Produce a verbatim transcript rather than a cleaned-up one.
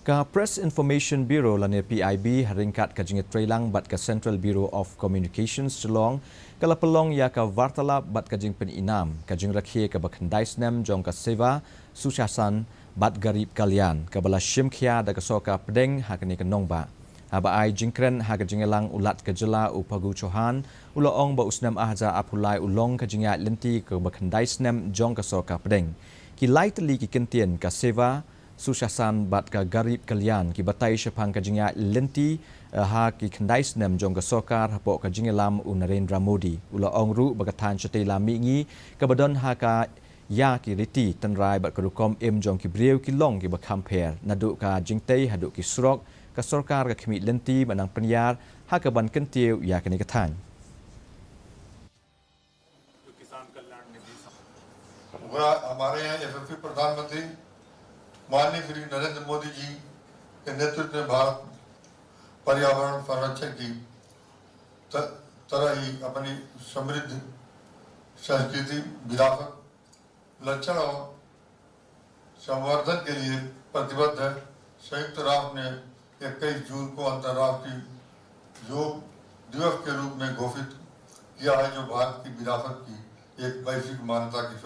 Ka Press Information Bureau lane P I B ha ryngkat ka jingïatreilang bad ka Central Bureau of Communications Shillong ka la pynlong ïa ka vartalap bad ka jingpyninam ka jingrakhe kaba khyndai snem jong ka Seva, Sushasan bad Garib Kalyan kaba la shim khia da ka sorkar pdeng ha kane ka nongbah. Haba ai jingkren ha ka jingïalang u Lat ka jylla u Phagu Chauhan u la ong ba u snem arhajar arphew lai u long ka jingïaid lynti kaba khyndai snem jong ka sorkar pdeng. Ki lai tylli ki kyntien ka Seva, Sushasan bad ka Garib Kalyan ki batai shaphang ka jingïaid lynti, eh, ha ki khyndai snem jong ka sorkar hapoh ka jingïalam u Narendra Modi. U la ong ruh ba ka thaiñ shatei lam mihngi kaba don ha ka ïa ki riti tynrai bad ka rukom im jong ki briew ki long kiba kham pher, naduh ka jingtei haduh ki surok, ka sorkar ka khmih lynti ba nang pynïar ha kaban kyntiew ïa kane ka thaiñ. हमारे यहाँ यशस्वी प्रधानमंत्री माननीय श्री नरेंद्र मोदी जी के नेतृत्व में भारत पर्यावरण संरक्षण की त-, तरह ही अपनी समृद्ध संस्कृति, विरासत, लक्षण और संवर्धन के लिए प्रतिबद्ध है। संयुक्त राष्ट्र ने इक्कीस जून को अंतर्राष्ट्रीय योग दिवस के रूप में घोषित किया है, जो भारत की विरासत की एक वैश्विक मान्यता की